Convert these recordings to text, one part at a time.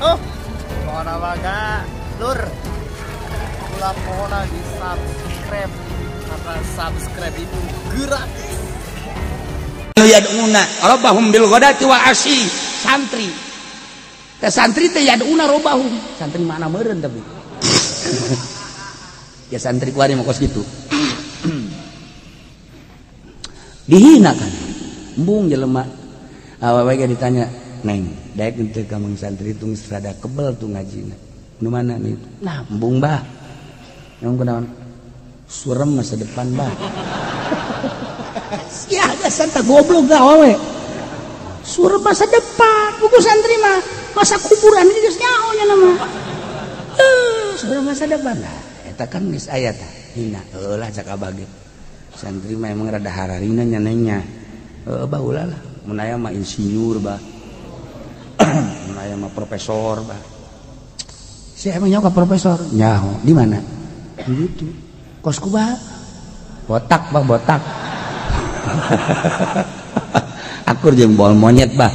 Oh, pokona waga lur. Ulah pokona di subscribe karena subscribe itu gratis. Yad'una rabbahum bil ghadati wal asyi. Santri. Teh santri teh yad'una rabbahum. Santri mana meureun tapi. Ya santri kuari mah kos kitu. Dihina kan. Embung jelema. Awewe ge ditanya, "Neng, daek henteu ka mang santri tung rada kebel tuh ngajina." Nu mana nih? Nah, embung bah. Emang kunaon? Surem masa depan bah. Sia santa goblok gak awewe. Surem masa depan, buku santri mah masa kuburan geus nyaho nya mah. Surem masa depan lah. Eta kan geus aya tah. Hina heulah cak abah ge. Santri mah emang rada hararina nya nengnya. Heuh bah ulah lah. Mun aya mah insinyur bah. Mun aya mah profesor bah. Si emang nyaho ka profesor? Nyaho. Di mana? Di ditu. Kos kumaha? Botak bah, botak. Akur jeung bol monyet bah.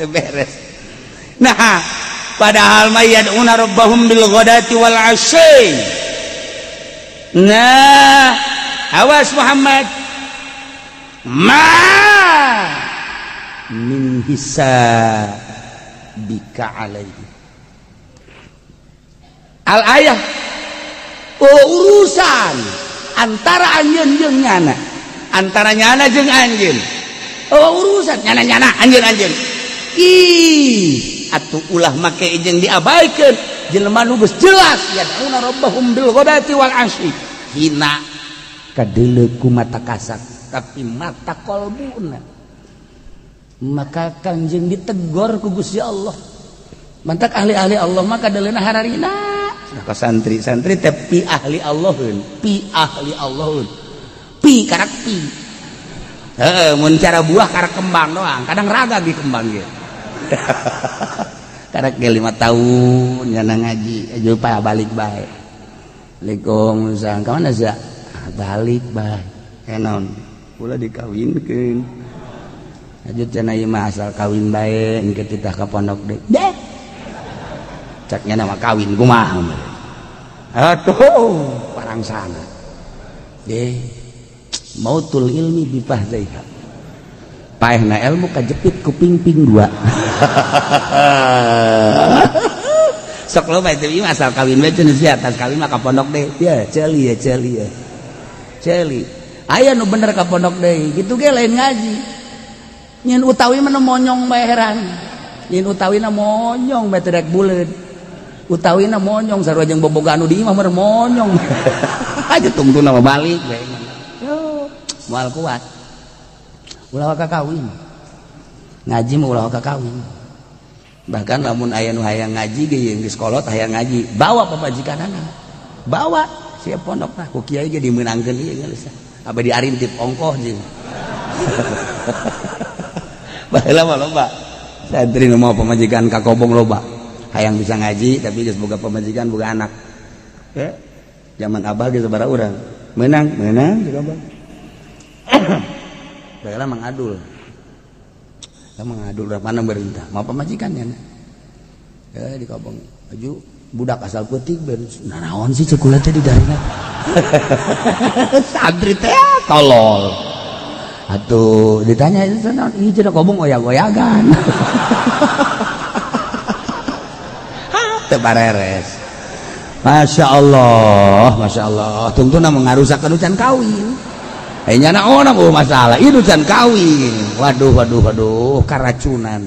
Beres. Nah, padahal mah yad'una rabbahum bil ghadati wal 'asyi. Nah, awas Muhammad. Ma min hisabika alaihi. Al ayah. Oh, urusan antara anjeun jeung nyana, antara nyana jeung anjeun. Oh, urusan nyana-nyana anjeun-anjeun. Ih, atuh ulah make jeung diabaikeun jelema nu geus jelas yad'una rabbahum bil ghadati wal 'asyi. Hina kadeuleu ku mata kasak tapi mata kolbuna. Maka kanjeng ditegor ku Gusti Allah. Mantak ahli-ahli Allah mah kadeleuna hararina. Ka santri-santri teh pi ahli Allahun, pi ahli Allahun. Pi karak pi. Heeh, mun cara buah karak kembang doang, kadang raga ge kembang ge. Karak ge 5 tahun nyana ngaji, aja pa balik bae. Waalaikumsalam. Ka mana sia? Balik bae. Naon? Ulah dikawinkeun. Aja cenah ieu mah asal kawin bae engke titah ka pondok deui. Deh. Caknya nama kawin kumaha. Aduh, parang sana. Deh, mautul ilmi bifahzaiha. Paehna ilmu kajepit ku pingping dua. Sok loba itu ieu asal kawin we cenah sia, tas kawin mah ka pondok deui. Ya, ceuli ya, ceuli ya. Ceuli. Aya nu bener ka pondok deui, kitu ge lain ngaji. Nyin utawi mah monyong bae heran. Nyin utawina monyong bae teu rek buleud. Utawina monyong sarua jeung boboga anu di imah mah monyong. Aja tungtuna mah balik bae. Yo, moal kuat. Ulah waka kawin. Ngaji mah ulah waka kawin. Bahkan lamun aya nu hayang ngaji ge jeung geus kolot hayang ngaji, bawa pamajikanana. Bawa sia pondok tah ku kiai ge dimeunangkeun ieu geus. Abah diarintip ongkoh jeung. Baheula mah loba. Santri nu mau pamajikan ka kobong loba. Hayang bisa ngaji tapi geus boga pamajikan boga anak. Ya. Zaman abah geus sabaraha urang. Meunang, meunang di kobong. Baheula mangadul. Lah mangadul urang mana merintah, mau pamajikannya. Ya di kobong. Aju budak asal peuting beres. Nah naon sih cekula teh di darina. Santri teh tolol. Atuh ditanya itu naon? Ieu cenah kobong oyag-oyagan. Teu bareres. Masya Allah, Masya Allah. Tungtuna mengarusakkeun can kawin. Eh nyana ona masalah, ieu can kawin. Waduh, waduh, waduh, karacunan.